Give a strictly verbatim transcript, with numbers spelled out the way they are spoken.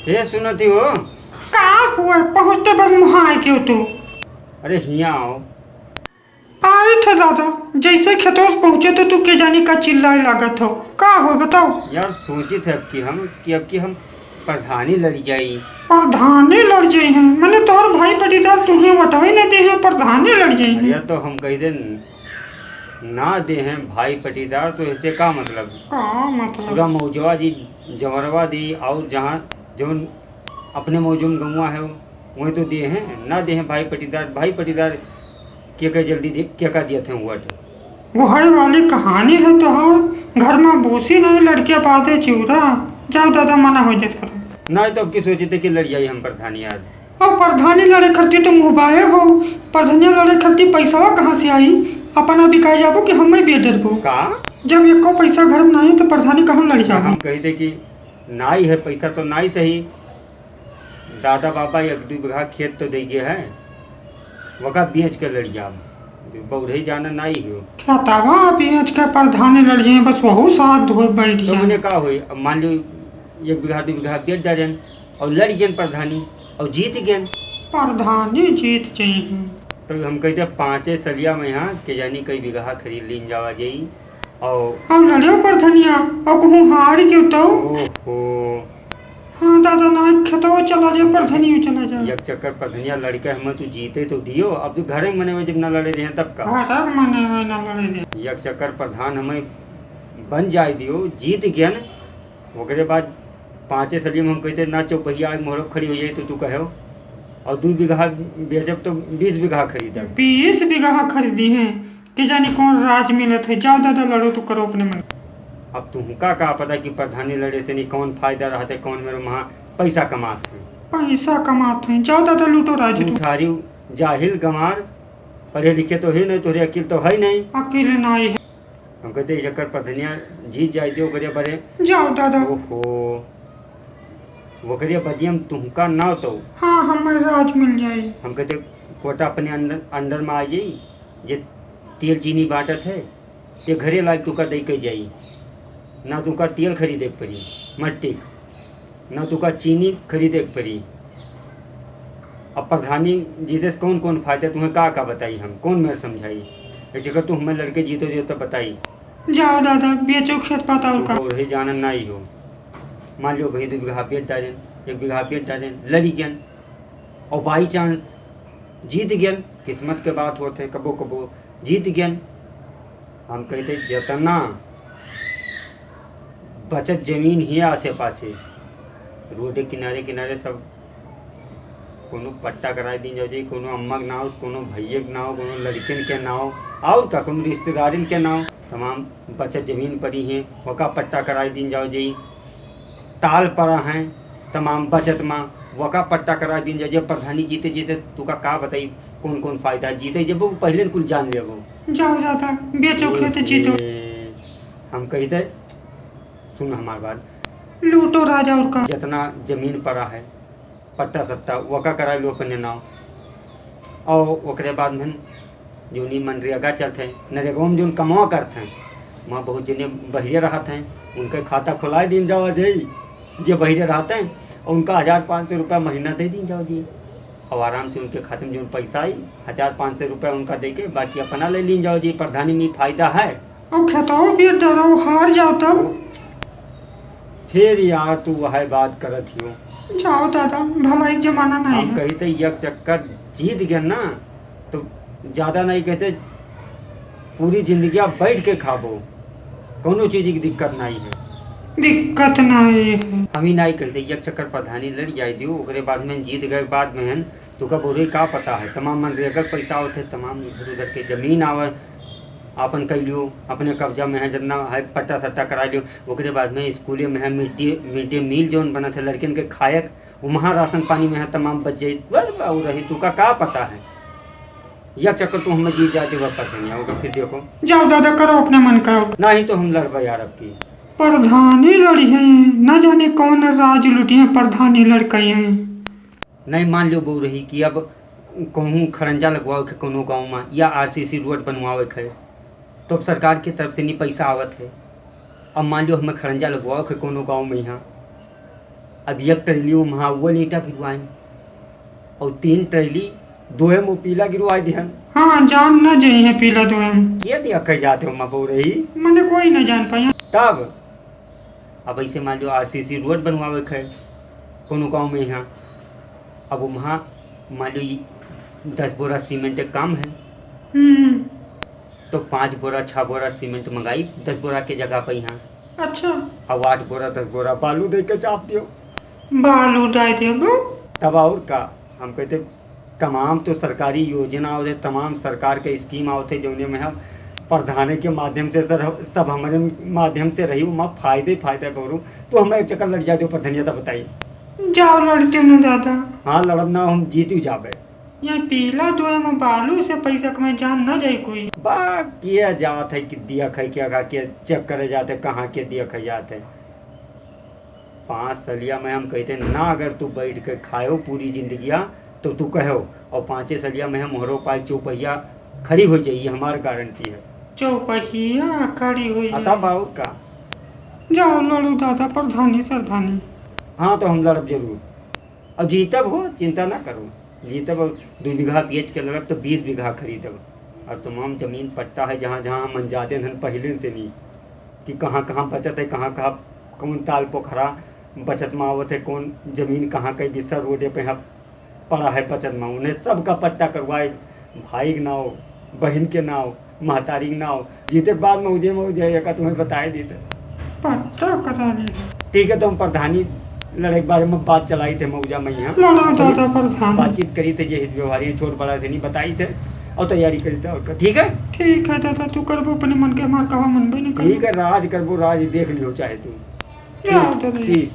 ए, सुनती हो? का हुआ? पहुँचते बन मुहाए क्यों तू? अरे, हियाँ आओ। आई थे दादा, जैसे खेतों से पहुँचे तो तू के जानी का चिल्लाए लागत हो। का हो बताओ? यार, सोचित है अब की हम, कि अब की हम प्रधानी लड़ जाई। प्रधानी लड़ जाई हैं? मने तोहर भाई पटीदार तुहे वोटवे न दे हैं, प्रधानी लड़ जाई हैं? अरे, तो हम कह दे ना दे हैं भाई पटीदार, तो इससे का मतलब? का मतलब? पूरा मौजवा दी, जवरवा दी, और जहाँ जौन अपने मौजूम गौवा है, वहीं तो दिए हैं, ना दिए हैं भाई पटीदार। भाई पटीदार के का जल्दी दे, के का दिया थे वोट? वही वाली कहानी है तो है, घर में भूसी नहीं, लड़के पाते चिउरा। जाओ दादा, मना हो जिस करो। ना तो अब की सोचे थे कि लड़ जाइए हम प्रधानी यार। अब प्रधानी लड़े करती तो मुँह बाए हो, प्रधानी लड़े करती पैसावा कहाँ से आई? अपना बिकाए जाबो कि हमें भी डरबो? का? जब एको पैसा घर में नहीं तो प्रधानी कहाँ लड़ जाबो? हम कही थे कि नाई है पैसा तो नाई सही, दादा बाबा एक दू बीघा खेत तो दे गए है, वका बेच के लड़ जाब। बौरही जाना नाई हो। खेतवा बेच के प्रधानी लड़ जाए, बस वहू साथ धोए बैठ तो जाए। मने का होई? अब मान लो एक बीघा दू बीघा बेच डारेन और लड़ गए प्रधानी और जीत गए। प्रधानी जीत जाए हैं। तो हम कहते पाँचे सलिया में यहाँ के जानी कई बीघा खरीद लीन जावा जाई। और और लड़ियो प्रधानिया, और कहूँ हार क्यों तो? ओहो। हाँ दादा, ना खेतवा चला जाए, प्रधानियो चला जाए। एक चक्कर प्रधानिया लड़के हमें तू जीते तो दियो, अब तू घरे मने में जब ना लड़े रहे तब का? घरे मने में ना लड़े रहे। एक चक्कर प्रधान हमें बन जाए दियो, जीत गया न, ओकरे बाद पाँचे सलिया में हम कहते ना चौपहिया आग मोहरो खड़ी हो जाए तो तू कहो, और दू बीघा बेचब तो बीस बीघा खरीदब। बीस बीघा खरीदी हैं। के जानी कौन राज मिलत है। जाओ दादा, लड़ो तो करो अपने मन। अब तुमका का पता कि प्रधानी लड़े से नहीं कौन फायदा रहत है, कौन मेरे वहाँ पैसा कमात है। पैसा कमात है। जाओ दादा, लूटो राज तू। ठारी जाहिल गंवार, पढ़े लिखे तो है नहीं, तोहरे अकिल तो है नहीं। अकिल नहीं है। हम कहते एक चक्कर प्रधानिया जीत जाए दे ओकरे बरे। जाओ दादा। ओहो, ओकरे बदियम तुमका ना तो। हाँ, हमें राज मिल जाए। हम कहते कोटा अपने अंडर, अंडर में आ जाई। जे तेल चीनी बाँटत है, ते घरे लाग तुका दे के जाई, ना तुका तेल खरीदे के पड़ी, मट्टी, ना तुका चीनी खरीदे के पड़ी। अब प्रधानी जीते से कौन कौन फायदा, तुम्हें का का बताई हम, कौन मेर समझाई? एक चक्कर तू हमें लड़के जीतो जो तो बताई। जाओ दादा, बेचो खेत पाता और का। और ही जानन नाई हो। मान लियो भाई दो बीघा बेच डालेन, एक बीघा बेच डालेन, लड़ी गन, और by chance जीत गन, किस्मत के बात होत है, कबो कबो जीत गन। हम कहते जितना बचत जमीन ही आसे पासे, रोड किनारे किनारे सब कोनो पट्टा कराए दीन जाओ जी, कोनो अम्मा के नाव, कोनो भैया के नाव, कोनो लड़किन के नाव, और का कोनो रिश्तेदारिन के नाव, तमाम बचत जमीन पड़ी हैं, ओका पट्टा कराए दीन जाओ जी। ताल पड़ा हैं तमाम बचत मा, वका पट्टा कराए दीन जाओ। जब प्रधानी जीते जीते तुका का बताई कौन कौन फायदा है, जीते जब वो पहले कुल जान लेबो। जाओ दादा, बेचो खेत जीतो। ए, हम कही थे, सुन हमार बात। लूटो राजा और का। जितना जमीन पड़ा है, पट्टा सट्टा, वका कराए लो अपने नाव। और ओकरे बाद में जोनी मनरेगा चलत है, नरेगा में जोन कमावा करत हैं, वहाँ बहुत जने बहिरे रहत हैं, उनके खाता खोलाए दीन जाओ जी, जे बहिरे रहत हैं, और उनका हजार पाँच सौ रुपया महीना दे दीन जाओ जी। और आराम से उनके खाते में जोन पैसा आई, हजार पाँच सौ रुपया उनका दे के बाकी अपना ले लीन जाओ जी। प्रधानी में फायदा है। और खेतवा बेच डालो, हार जाओ तब? फिर यार तू वह बात करत हियो। जाओ दादा, भलाई के जमाना नहीं हम है। कही थे एक चक्कर जीत गए ना, तो ज्यादा नहीं कहते, पूरी जिंदगी आप बैठ के खाबो, कोनो चीज की दिक्कत नहीं है। दिक्कत नहीं है। हम ही नहीं कहते, एक चक्कर प्रधानी लड़ जाए दियो, ओकरे बाद में जीत गए, बाद में है, तो का बोरे का पता है, तमाम मनरेगा के पैसा आवत है, तमाम इधर उधर के जमीन आवे, आपन कर लियो, अपने कब्जा में है, जितना है पट्टा सट्टा करा लियो, ओकरे बाद में स्कूले में है, mid day, mid day meal जौन बनत है लड़किन के खायक, वहाँ राशन पानी में है, तमाम बच जाई, वह बाबू रही, तू का, का पता है, या चक्कर तू हमें जीत जाते वह पता नहीं होगा, फिर देखो। जाओ दादा, करो अपने मन का। नहीं तो हम लड़बे यार अब की। प्रधानी लड़ी है, न जाने कौन राज लुटी है, प्रधानी लड़कई है। नहीं मान लो बहू रही कि अब कहूँ खड़ंजा लगवावे के कोनो गाँव में या आरसीसी रोड बनवावे के, तो अब सरकार की तरफ से नहीं पैसा आवत है, अब मान लियो हमें खड़ंजा लगवाओ के कोनो गाँव में यहाँ, अब एक ट्रैली वो महा वो ईंटा गिरवाएं और तीन ट्रैली दोए मो पीला गिरवाए दिहन। हाँ, जान न जाई है पीला दोए में। ये दिया कह जाते हो माँ बउरही? मने कोई न जान पाया। तब अब ऐसे मान लो आरसीसी रोड बनवावे के है कोनो गाँव में यहाँ, अब वहाँ मान लो ये दस बोरा सीमेंट के काम है, हम्म। तो पाँच बोरा, छः बोरा सीमेंट मंगाई, दस बोरा के जगह पे यहाँ। अच्छा। अब आठ बोरा, दस बोरा बालू दे के चाप दियो। बालू डाल दियो बा। तब और का, हम कहते तमाम तो सरकारी योजना आवत है, तमाम सरकार के स्कीम आवत है, जौने में हम प्रधाने के माध्यम से सर, सब हमारे माध्यम से रही, वहाँ फायदे ही फायदा है बउरू। तो हमें एक चक्कर लड़ जाए तो प्रधानिया तो बताई। जाओ लड़ते ना दादा। हाँ, लड़ब ना, हम जीत ही जाबे। ये पीला दोए में बालू से पैसा कमाए जान ना जाए कोई। बा, किया जात है कि दिया खाई के आगा के चेक करे जात है, कहाँ के दिया खाई जात है। पाँच सलिया में हम कहते ना, अगर तू बैठ के खायो पूरी जिंदगिया तो तू कहो, और पाँचे सलिया में हम मोहरो पाए चौपहिया खड़ी हो जाइए, हमार गारंटी है। चौपहिया खड़ी हो जाए। तब और का? जाओ लड़ो दादा, प्रधानी सरधानी। हाँ, तो हम लड़ब जरूर। अब जीतब हो, चिंता ना करो, जीतब। अब दो बीघा बेच के लड़ब तो बीस बीघा खरीदब। और तमाम जमीन पट्टा है, जहाँ जहाँ हम अनजादे हन पहले से नहीं, कि कहाँ कहाँ बचत है, कहाँ कहाँ कौन ताल पोखरा बचत में आवत है, कौन जमीन कहाँ कई बिस्सा रोडे पे है, पड़ा है बचत में, उन्हें सबका पट्टा करवाए, भाई के नाव, बहिन के नाव, महतारी के नाव। जीते के बाद मौजे मौजे एका तुम्हें बताए देते। पट्टा करा ले। ठीक है, तो हम प्रधानी लड़े के बारे में बात चलाई थे मौजा में यहाँ। लड़ो दादा प्रधान। बातचीत करी थे, जे हित व्यवहारी छोट बड़ा थे, नहीं बताई थे और तैयारी करी थे और का। ठीक है? ठीक है दादा, तू करबो अपने मन के, हमार कहा मनबे नहीं करबो। ठीक है, राज करबो, राज देख लियो चाहे तू। जाओ दादा। ठीक।